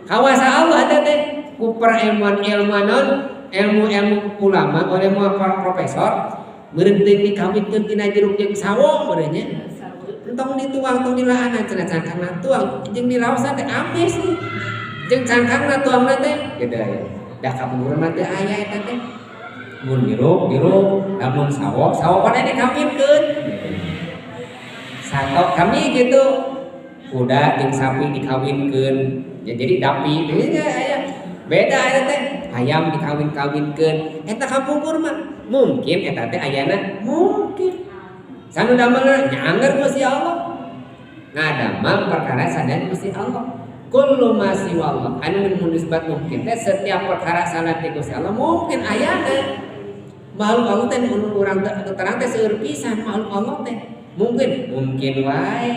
Kawasa Allah eta teh ku perilmuan ilmuwan ilmu-ilmu ulama oleh profesor meureun teh dikawinkeun tina jeruk jeung sawo meureun nya. Entong dituang tong dilaanan cenah cangkangna tuang jeung diraosan teh amis jeung cangkangna tuangna teh gitu ya. Da kapungkur mah teu aya eta teh. Mun jeruk jeruk, lamun sawo sawo pan dikawinkeun. Sato kami gitu kuda jeung sapi dikawinkeun ya jadi dapi teh aya. Beda eta teh ayam dikawin-kawinkeun eta kapungkur mah mungkin eta teh ayana mungkin. Sanu damelna nya angger Gusti Allah. Ngadamel perkara sadaya Gusti Allah. Kullu ma siwallah anu munisbat mungkin teh setiap perkara salat ti Gusti Allah mungkin ayana. Makhluk Allah teh nu urang terang teh seueur pisan makhluk Allah teh. Mungkin mungkin wae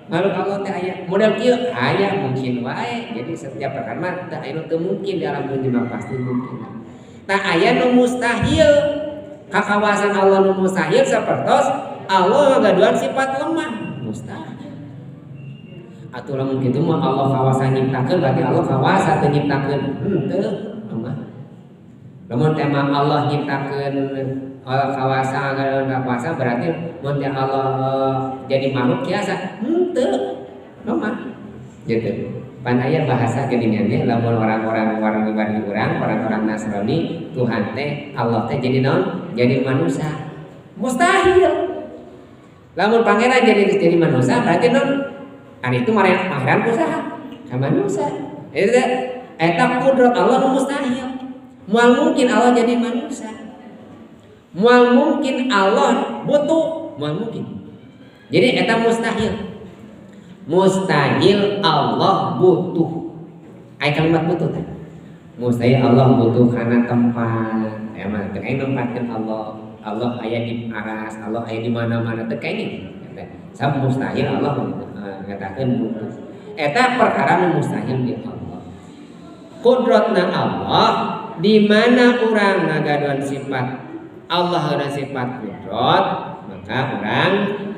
makhluk Allah teh aya model kieu aya mungkin wae. Jadi setiap perkara mah teu aya nu teu mungkin di alam dunia mah pasti mungkin. Tah aya nu mustahil kakawasan Allah nu mustahil sapertos Allah ngagaduhan sifat lemah mustahil. Atuh lamun kitu mah Allah kawasa nyiptakeun berarti Allah kawasa teu nyiptakeun henteu lemah. Lamun teh mah Allah nyiptakeun Allah kawasa ngagaduhan kawasa berarti mun teh Allah jadi makhluk biasa henteu lemah gitu. Pan aya bahasa geuningan nya lamun orang-orang wargi-wargi urang orang-orang Nasrani Tuhan teh Allah teh jadi naon? Jadi manusia. Mustahil. Lamun pangeran jadi manusia berarti naon? Ari itu maheran ku saha? Ka manusia. Eta eta kudrat Allah nu mustahil. Moal mungkin Allah jadi manusia. Moal mungkin Allah butuh, moal mungkin. Jadi eta mustahil. Mustahil Allah butuh. Aya kalimat butuh teh. Mustahil Allah butuh karena tempat. Emang teu nempatkeun Allah. Allah aya di aras, Allah aya di mana-mana teu kenging. Sam mustahil Allah ngatakeun butuh. Eta perkara nu mustahil di Allah. Kudratna Allah di mana urang ngagaduhan sifat Allah dan sifat kudrat, maka urang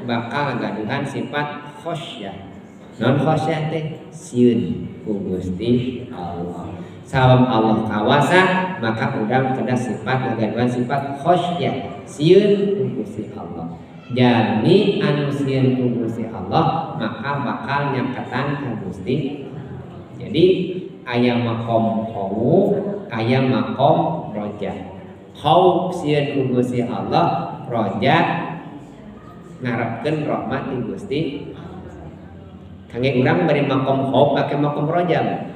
bakal ngagaduhan sifat khasyah. Non khasyah teh sieun ku Gusti Allah. Sabab Allah kawasa, maka urang kedah sifat ngagaduhan sifat khasyah, sieun ku Gusti Allah. Jalmi anu sieun ku Gusti Allah, maka bakal nyaketan ka Gusti. Jadi aya makom khauf, aya makom roja. Khauf sieun ku Gusti Allah, roja ngarepkeun rahmat ti Gusti. Kangge urang bari makom khauf make makom roja.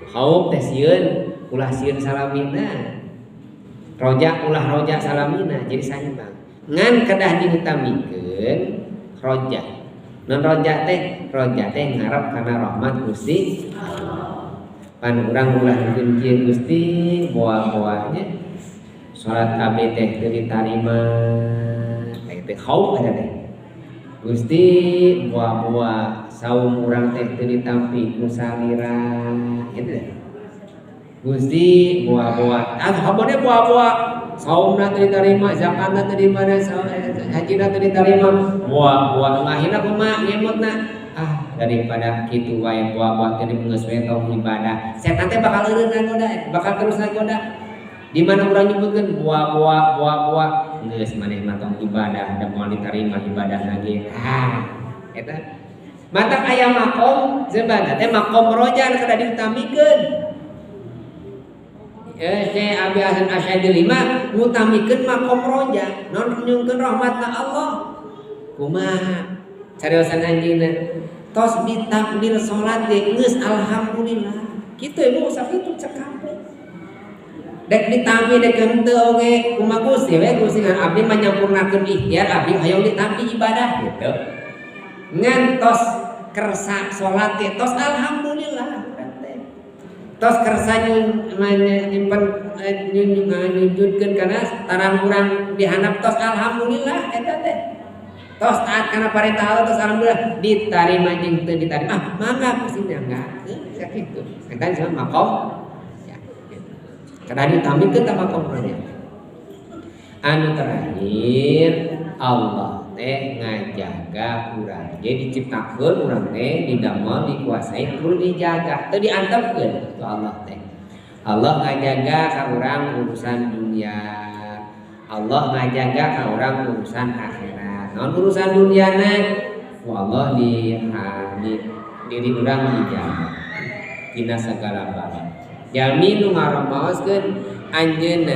Khauf teh sieun, ulah sieun salamina. Roja ulah roja salamina, jadi saimbang. Ngan kedah diutamikeun roja. Non roja teh ngarep kana rahmat Gusti. Pan urang ulah mungkin kieu Gusti boa-boanya salat abdi teh teu ditarima. Teh khauf eta teh. Gusti boa-boa saum urang teh teu ditampi ku salira gitu teh. Gusti boa-boa ah habone boa-boa saumna teu ditarima, zakatna teu dimana, hajina teu ditarima, boa-boa akhirna kumaha ngemutna ah daripada kitu wae boa-boa teu geus we tong ibadah. Setan teh bakal eureun ngagoda, bakal terus ngagoda. Di mana urang nyebutkeun boa-boa boa-boa geus maneh mah tong ibadah da moal ditarima ibadah lagi. Ah eta matak aya makom sebenarnya teh makom roja nu kedah diutamikeun. Syekh Abi Hasan Asyadili mah ngutamikeun makom roja, non nyungkeun rahmatna Allah. Kumaha cariosan anjeunna? Tos ditakdir salat ge geus alhamdulillah. Kitu ibu sakitu cek kampung. Dek ditampi dek henteu oge kumaha Gusti we Gusti ngan abdi mah nyampurnakeun ikhtiar abdi hayang ditampi ibadah gitu. Ngan tos kersa salat ge tos alhamdulillah. Tos kersa nyimpen nyujudkeun kana tarang urang dihandap tos alhamdulillah eta teh. Tos taat kana parentah Allah tos alhamdulillah ditarima jeung teu ditarima. Ah mangga Gusti nyanggakeun sakitu. Eta disebut makom ya. Kedah diutamikeun tah makom roja. Anu terakhir Allah teh ngajaga urang. Jadi diciptakeun urang teh didamel, dikuasai, kudu dijaga, teu diantepkeun ku Allah teh. Allah ngajaga ka urang urusan dunia. Allah ngajaga ka urang urusan akhirat. Naon urusan duniana? Ku Allah di diri urang dijaga tina segala bala. Jalmi nu ngaromaoskeun anjeunna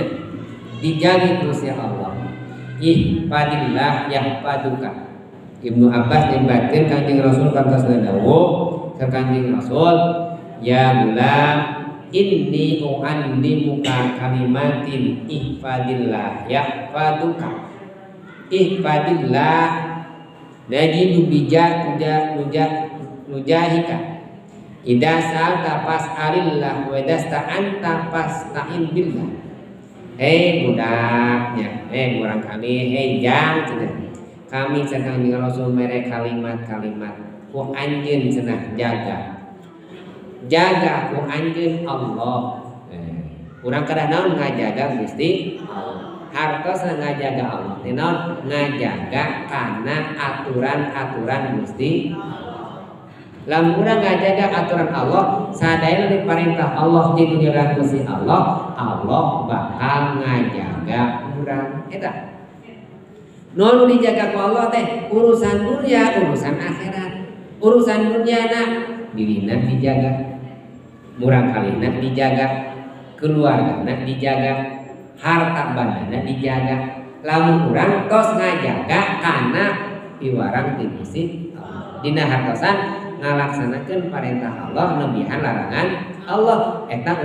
dijagi ku Gusti Allah. Ihfadillah yahfaduka. Ibnu Abbas nyebutkeun Kanjeng Rasul kantos dawuh ka Kanjeng Rasul, ya gulam inni u'allimuka kalimatin ihfadillah yahfaduka. Ihfadillah najidu bija tuja nuja nujahika. Idza sa'alta fas'alillah wa idza sta'anta fasta'in billah. Hei budaknya, hei murangkali, hei jang cenah. Kami cenah Kanjeng Rasul mere kalimat-kalimat ku anjeun cenah jaga. Jaga ku anjeun Allah. Urang kedah naon ngajaga Gusti Allah. Hartos ngajaga Allah. Teh naon ngajaga kana aturan-aturan Gusti Allah. Lamun urang ngajaga aturan Allah, sadayana diperintah Allah jeung dilarang Gusti Allah, Allah bakal ngajaga urang eta. Nu dijaga ku Allah teh urusan dunia, urusan akhirat. Urusan dunia na dirina dijaga, murangkalihna dijaga, keluargana dijaga, harta bandana dijaga. Lamun urang tos ngajaga kana piwarang ti Gusti Allah. Dina hartosan ngalaksanakeun perintah Allah nebihan larangan Allah eta.